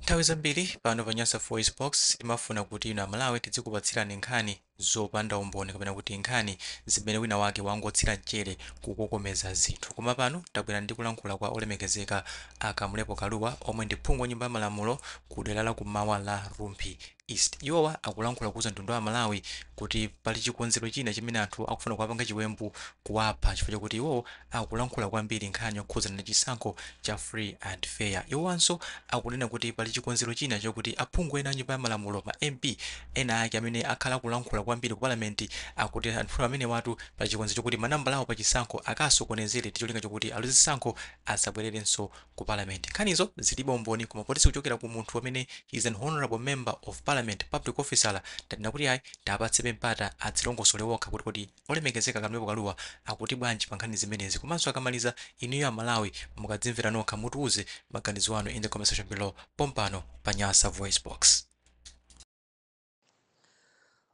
Nthawi zambiri pano pa Nyasa Voice Box timafuna kuti inu Amalawi tidzikupatsirani nkhani zopanda umboni kapena kuti nkhani zimene wina wake wangotsira mchere kukokomeza zinthu. Koma pano tabwera ndi kulankhula kwa olemekezeka a Kamlepo Kalua omwe ndi phungu wa nyumba ya malamulo ku dera la kummawa la Rumphi East. Iwowa akulankhula kuuza mtundu wa Amalawi kuti pali chikonzero china chimene anthu akufuna kuwapanga chiwembu, kuwapha chifukwa chakuti iwowo akulankhula kwambiri nkhani yokhudzana ndi chisankho cha free and fair. Iwowanso akunena kuti pali chikonzero china chakuti aphungu ena a nyumba ya malamulo, ma MP ena ake amene akhala akulankhula kwambiri ku parliament, akuti anthu amenewatu pali chikonzero chokuti manambala awo pa chisankho akasokonezere ndi cholinga chokuti aluze zisankho, asabwererenso ku parliament. Nkhanizo zilibe umboni, koma poti zikuchokera ku munthu amene he is an honorable member of parliament, public officer, tanena kuti ayi, tiapatsebe mpata adzilongosole wokha kuti kodi olemekezeka Kamlepo Kalua akuti bwanji pa nkhani zimenezi. Komanso akamaliza, inuyo Amalawi mukadzimvera nokha, mutiuze maganizo anu in the comment section below pompano pa Nyasa Voice Box.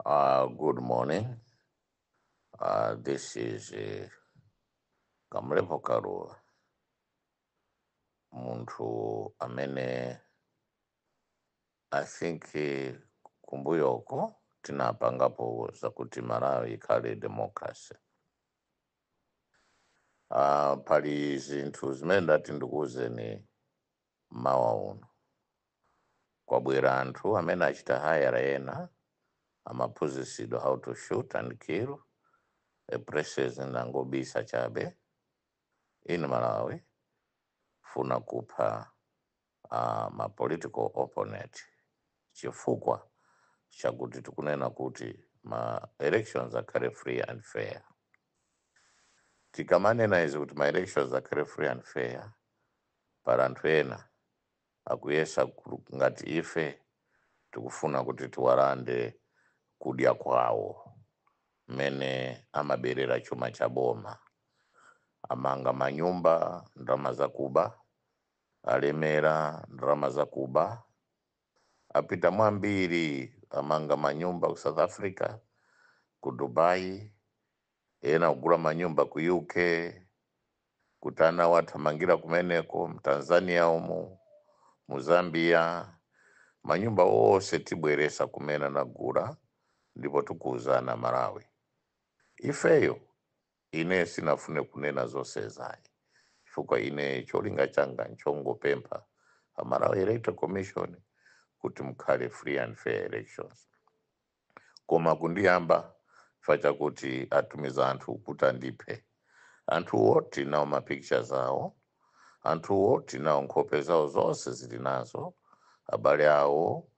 Good morning. This is Kamlepo Kalua, munthu amene I think kumbuyoko tinapangapo zakuti Malawi ikhale democracy. Pali zinthu zimene ndati ndikuwuzeni mmawa uno. Kwabwera anthu amene achita hire, ena amaphunzitsidwa how to shoot and kill a president, angobisa chabe in Malawi, funa kupha ma political opponent chifukwa chakuti tikunena kuti ma elections akhale free and fair. Tikamanena izi kuti ma elections akhale free and fair, pali anthu ena akuyesa ngati ife tikufuna kuti tiwalande kudya kwawo mmene amaberera chuma cha boma. Amanga manyumba ndalama zakuba, alemera ndalama zakuba, apita mwambiri, amanga manyumba ku South Africa, ku Dubai, ena kugula manyumba ku UK, kuti ana wathamangira kumeneko, mTanzania umu, mu Zambia. Manyumba onse tibweresa kumene anagula, ndipo tikuuzana Malawi, ifeyo, ine sinafune kunena zonse zayi chifukwa ine cholinga changa nchongopempha a Malawi Electoral Commission kuti mukhale free and fair elections. Koma kundiyamba chifukwa chakuti atumiza anthu kuti andiphe. Anthuwo tinawo ma pictures awo, anthuwo tinawo nkhope zawo zonse zili nazo, abale awo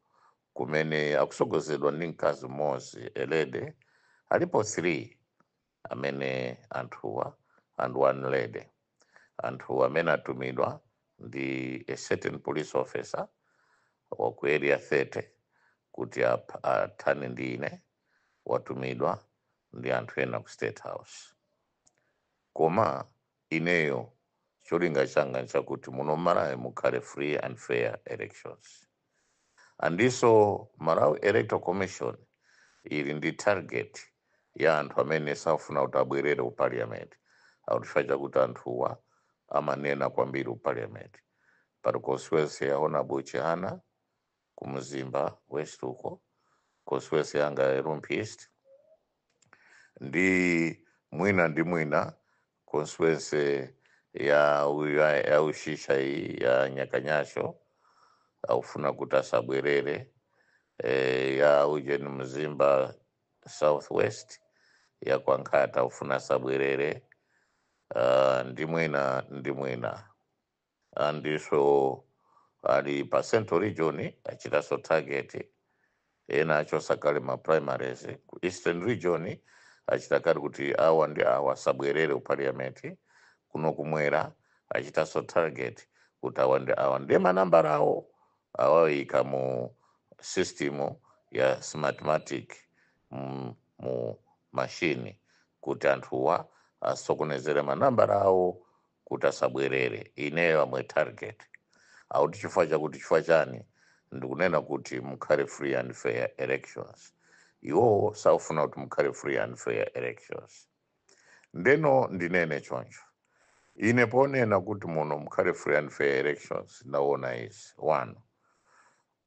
kumene akusogozedwa ndi mkazi mmodzi elede, alipo 3 amene anthuwa and one lady, anthu amene atumidwa ndi a certain police officer wa ku Area 30 kuti athane ndi ine, watumidwa ndi anthu ena ku State House. Koma ineyo cholinga changa nchakuti muno Malawi mukhale free and fair elections. Andiso Malawi Electoral Commission ili ndi target ya anthu amene safuna kuti abwerere ku parliament, akuti chakuti anthuwa amanena kwambiri ku parliament. Pali constituency ya Honorable Chihana ku Mzimba West uko, constituency yanga ya Rumphi East, ndi mwina ndi mwina constituency ya uyu ya Ushisha iyi ya Nyakanyasho, akufuna kuti asabwerere, ya ujeni Mzimba South West ya Kwankhata, akufuna asabwerere, ndi mwina ndi mwina. Andiso ali pa Central Region achitanso target, ena achosa kale ma primaries. Ku Eastern Region achita kale kuti awa ndi awa asabwerere ku parliament. Kuno kumwera achitanso target kuti awa ndi awa, ndiye manambala awo awayika mu system ya Smartmatic, mu machine, kuti anthuwa asokonezere manambala awo kuti asabwerere. Ineyo amwe target akuti chifukwa chakuti, chifukwa chani ndikunena kuti mukhale free and fair elections, iwowo saufuna kuti mukhale free and fair elections. Ndeno ndinene choncho, ine ponena kuti muno mukhale free and fair elections, ndaona izi: one,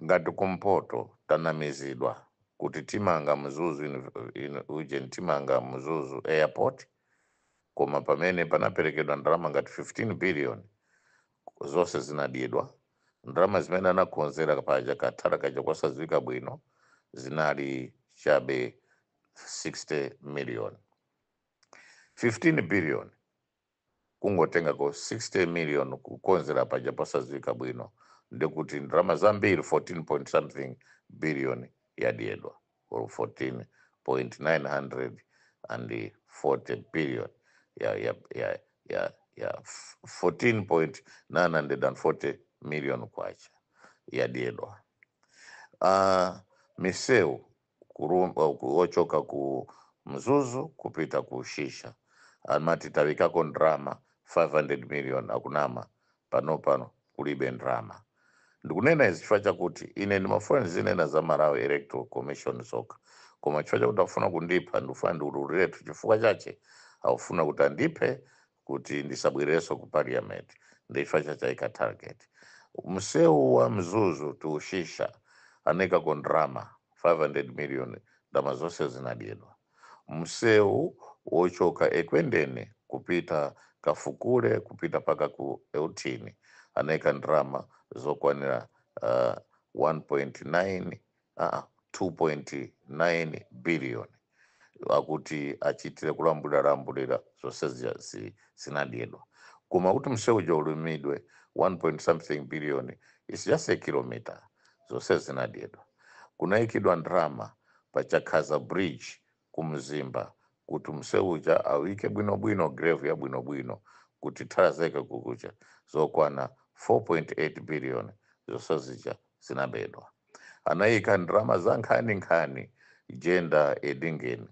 Ngati kumpoto tanamizidwa kuti timanga Mzuzu uje timanga Mzuzu Airport, koma pamene panaperekedwa ndalama ngati 15 billion, zonse zinadyedwa. Ndalama zimene anakonzera paja kathala kaja kosadziwika bwino zinali chabe 60 million. 15 billion kungotengako 60 million kukonzera paja posadziwika bwino, ndikuti ndalama zambiri 14 point something billion yadyedwa, or 14.940 billion ya 14.940 million kwacha yadyedwa. Misewu kuochoka ku Mzuzu kupita ku Shisha amati tawikako ndrama 500 million, akunama. Pano pano kulibe ndrama. Ndikunena izi chifukwa chakuti ine ndimafuna ndizinena za Malawi Electoral Commission zokha, koma chifukwa chakuti afuna kundipha, ndikufuna ndiululiretu chifukwa chache akufuna kuti andiphe kuti ndisabwererenso ku parliament. Ndi chifukwa chache ayika target. Msewu wa Mzuzu to Ushisha anaikako ndrama 500 million, ndalama zonse zinadyedwa. Msewu wochoka Ekwendeni kupita Kafukule kupita paka ku Eutini anaika ndrama zokwanira 1.9, 2.9 billion, akuti achitire kulambulira lambulira, zonse zinadyedwa. Koma kuti msewu uja ulimidwe, 1 point something billion is just a kilometer, zonse zinadyedwa. Kunayikidwa ndrama pa Chakhaza Bridge kumzimba kuti msewu uja awike bwinobwino, gravel ya bwinobwino, kuti thala zake kukucha, zokwana 4.8 billion, zonse zija zinabedwa. Anayika ndrama za nkhani-nkhani Jenda Edingeni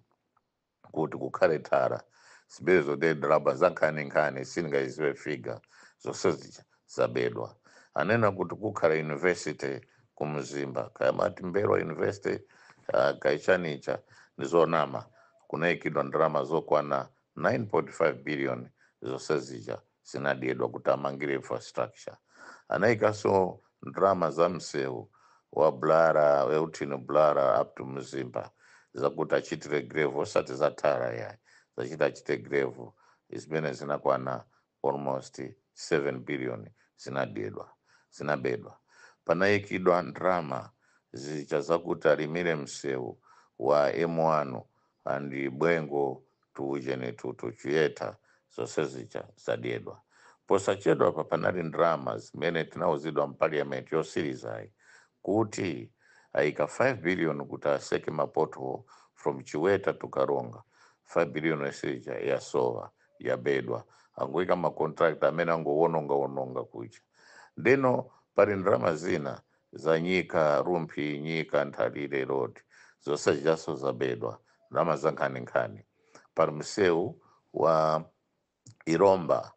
kuti kukhale thara zibezo de ndalama za nkhani-nkhani sindingaziwe figure, zonse zija zabedwa. Anena kuti kukhala university kumzimba, kayamati Mbelwa University, kaichanicha, ndizonama. Kunayikidwa ndalama zokwana 9.5 billion, zonse zija zinadyedwa kuti amangire infrastructure. Anayikanso ndalama za msewu wa Blara, Eutini Blara up to Mzimba, zakuti achitire gravel, osati za thara yayi, zachita achite gravel, zimene zinakwana almost 7 billion, zinadyedwa, zinabedwa. Panayikidwa ndrama zija zakuti alimire msewu wa M1 and Bwengo to ujene to Chieta, zonse zija zadyedwa. Posachedwa pa panali ndrama zimene tinauzidwa mparliament yosirizayi kuti ayika 5 billion kuti aseke ma pothole from Chiweta to Karonga. 5 billion yosija yasowa, yabedwa. Angoika ma contract amene angowononga wononga kucha. Ndeno pali ndrama zina za Nyika Rumphi, Nyika Nthalire Road, zonse zijaso zabedwa, ndrama za nkhaninkhani. Pali msewu wa Ilomba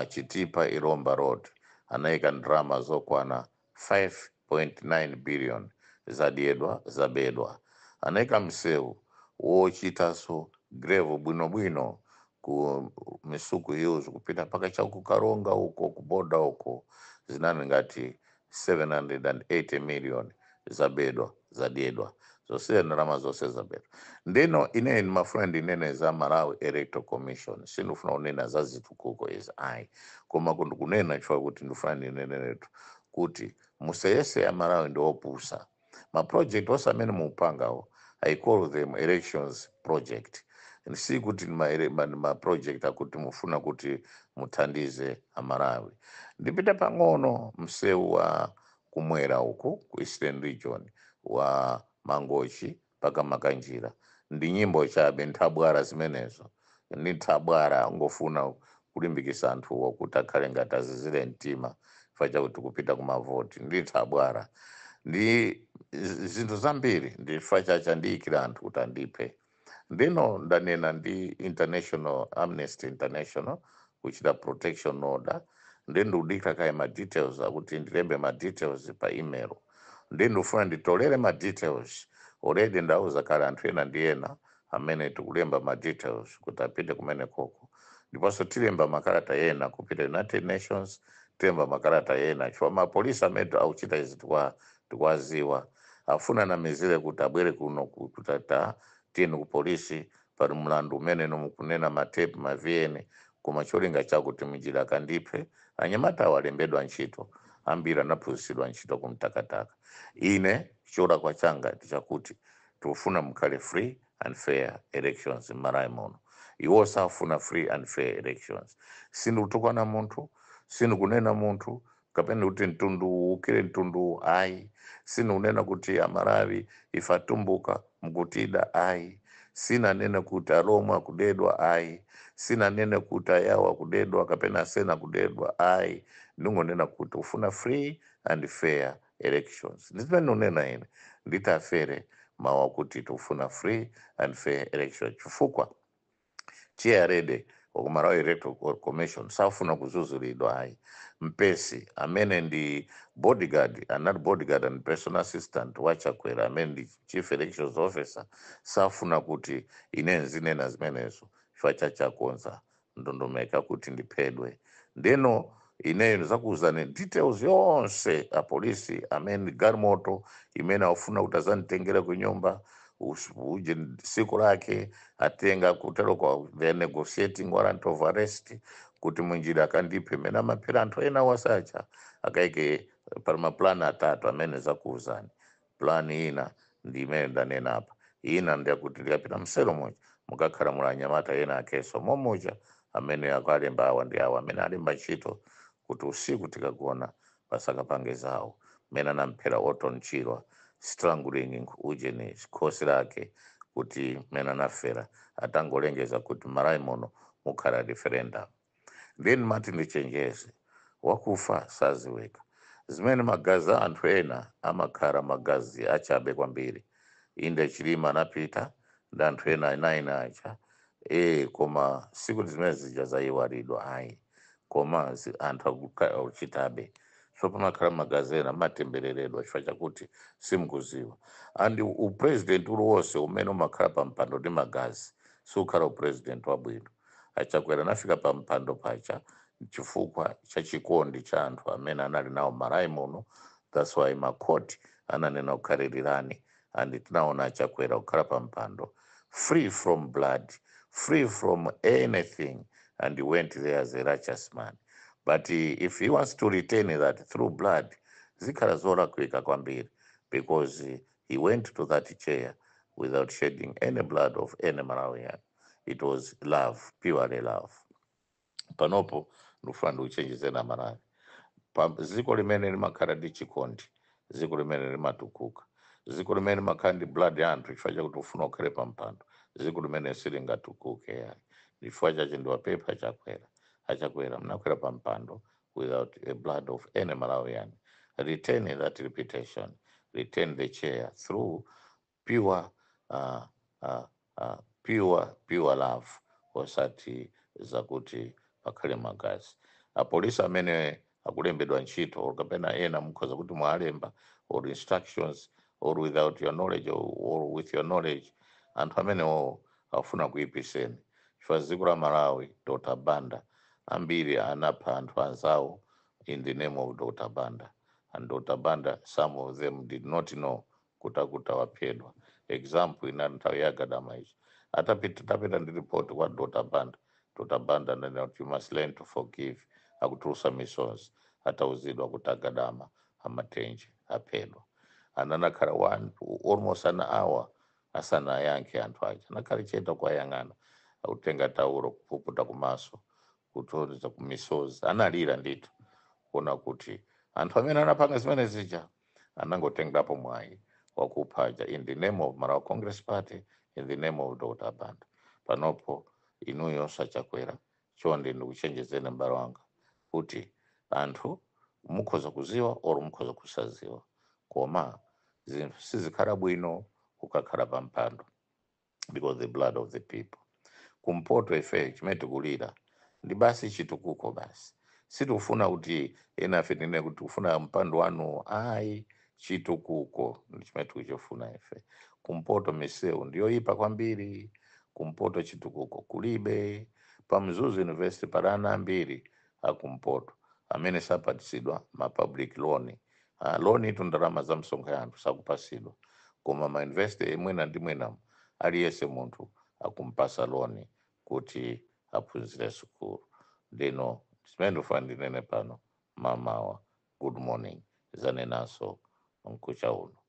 Chitipa Ilomba Road, anayika ndrama zokwana 5.9 billion, zadyedwa, zabedwa. Anayika msewu wochitanso gravel bwinobwino ku Misuku Hills kupita mpaka chakukaronga uko kuboda uko, zinani ngati 780 million, zabedwa, zadyedwa zonse, ndalama zonse zabedwa. Ndino ine ndimafuna ndinene za Malawi Electoral Commission, sindifuna kunena za zitukuko izi ayi, koma kundikunena chifukwa kuti ndifuna ndineneretu kuti museyese ya Malawi ndi opusa. Ma project onse amene mupangawo, I call them elections project. Si kuti ni ma project akuti mufuna kuti muthandize Amalawi. Ndipita pang'ono msewu wa kumwera uku ku Eastern Region wa Mangochi mpaka Makanjira ndi nyimbo chabe, nthabwara zimenezo, ndi nthabwara, ngofuna kulimbikisa anthuwo kuti akhale ngati azizire mtima chifukwa chakuti kupita kumavoti. Ndi nthabwara ndi zinthu zambiri, ndi chifukwa chacha ndiyikira anthu kuti andiphe. Ndino ndanena ndi International Amnesty International kuchita protection order. Ndi ndikudikira kaye ma details, akuti ndilembe ma details pa email. Ndi ndikufuna nditolere ma details. Already ndauza kale anthu ena ndi ena amene tikulemba ma details kuti apite kumene koko, ndiponso tilemba makalata ena kupita United Nations. Kutemba makalata ena, chifukwa mapolisi amene akuchita izi tikwaziwa, afuna namizire kuti abwere kuno kuti ta tiyeni ku polisi, pali mlandu umene mukunena ma tape, ma VN, koma cholinga chakuti mnjira akandiphe. Anyamata awo alembedwa ntchito, ambiri anaphunzitsidwa ntchito kumtakataka. Ine cholakwa changa ndichakuti tikufuna mukhale free and fair elections m'Malawi muno. Iwo safuna free and fair elections. Sindikutukwana munthu, sindikunena munthu kapena kuti mtundu uwukire mtundu, ayi. Sindikunena kuti Amalawi ife atumbuka mukutida, ayi. Sinanene kuti Alomwe akudedwa, ayi. Sinanene kuti Ayawo akudedwa kapena Asena akudedwa, ayi. Ndingonena kuti ufuna free and fair elections. Ndizimene ndinena ine, nditafere mawu akuti tikufuna free and fair elections, chifukwa chiyarede wakumalawi Electoral Commission safuna kuzuzulidwa, ayi. Mpesi amene ndi bodyguard, anali bodyguard and personal assistant waChakwera, amene ndi chief elections officer, safuna kuti ine nzinena zimenezo chifukwa chachakonza ndondomeka kuti ndiphedwe. Ndeno ineyo ndizakuwuzani details yonse. Apolisi amene galimoto imene afuna kuti azanditengere ku nyumba uje siku lake atenga kutero kwa they negotiating warrant of arrest kuti munjira akandiphe imene amaphera anthu ena wasacha akaike. Pali maplani atatu amene zakuwuzani. Plani ina ndi imene ndanena apa. Ina ndiyakuti ndikapita mselo moja mukakhala muli anyamata ena akeso momoja amene akalemba awa ndi awa amene alemba ntchito kuti usiku tikagona pasakapange zawo, mmene anamphera Orton Chirwa, strangling ujeni khosi lake, kuti mmene anafera atangolengeza kuti Malawi muno mukhala referendum. Then mati ndichenjeze, wakufa saziweka. Zimene magazi a anthu ena amakhala magazi achabe kwambiri. Inde, Chilima anapita ndi anthu ena 9 aja, koma sikuti zimene zija zayiwalidwa, ayi. Koma anthu akuchitabe. So pamakhala magazi ena amatembereredwa chifukwa chakuti simukuziwa. And upresident uliwonse umene umakhala pa mpando ndi magazi sukhala upresident wabwino. Achakwera anafika pa mpando pacha chifukwa cha chikondi cha anthu amene anali nawo Malawi muno. That's why makhoti ananena kukhalirani, and tinaona Achakwera kukhala pa mpando free from blood, free from anything, and he went there as a righteous man. But if he wants to retain that through blood, zikhala zolakwika kwambiri, because he went to that chair without shedding any blood of any Malawian. It was love, purely love. Panopo ndikufuna ndikuchenjezeni Amalawi. Pa dziko limene limakhala ndi chikondi, dziko limene limatukuka. Dziko limene limakhala ndi blood ya anthu chifukwa chakuti ufuna ukhale pa mpando, dziko limene silingatukuke, yayi. Chifukwa chache ndiwapempha Chakwera, Achakwera, mnakwera pa mpando without a blood of any Malawian. Retain that reputation, retain the chair through pure pure love, osati zakuti pakhale magazi. Apolisi amene akulembedwa ntchito or kapena ena mukhoza kuti mwalemba or instructions or without your knowledge or with your knowledge, anthu amenewo afuna kuyipiseni, chifukwa dziko la Malawi, Dr Banda, ambiri anapha anthu anzawo in the name of Dr Banda. And Dr Banda, some of them did not know kuti akuti awaphedwa. Example, ina nthawi ya Gadama ichi, atapita tapita ndi report kwa Dr Banda, Dr Banda ananena kuti you must learn to forgive, akutulusa misonzi atauzidwa kuti Agadama amatenje aphedwa. Ananakhala one almost an hour asanayankhe anthu aja, anakhala chete kuwayang'ana, akutenga taulo kupukuta kumaso, kutonza kumisozi, analira ndithu kuona kuti anthu amene anapanga zimene zija anangotengerapo mwayi wakuphaja in the name of Malawi Congress Party, in the name of Dr Banda. Panopo inuyo Sachakwera, chonde ndikuchenjezeni m'bale wanga kuti anthu mukhoza kuziwa or mukhoza kusaziwa, koma zinthu sizikhala bwino kukakhala pa mpando because the blood of the people. Kumpoto ife chimene tikulira ndi basi chitukuko basi. Sitikufuna kuti ena afe tinene kuti tikufuna mpando wanu, ayi. Chitukuko ndi chimene tikuchifuna ife kumpoto. Misewu ndiyoyipa kwambiri kumpoto, chitukuko kulibe. Pa Mzuzu University pali ana ambiri akumpoto Amene sapatsidwa ma public loan, loan itu ndalama za msonkho ya anthu sakupasidwa, koma ma university mwena ndi mwenamo aliyense munthu akumpasa loan kuti aphunzire sukulu. Ndino zimene ndifuna ndinene pano mamawa. Good morning, zanenanso mkucha uno.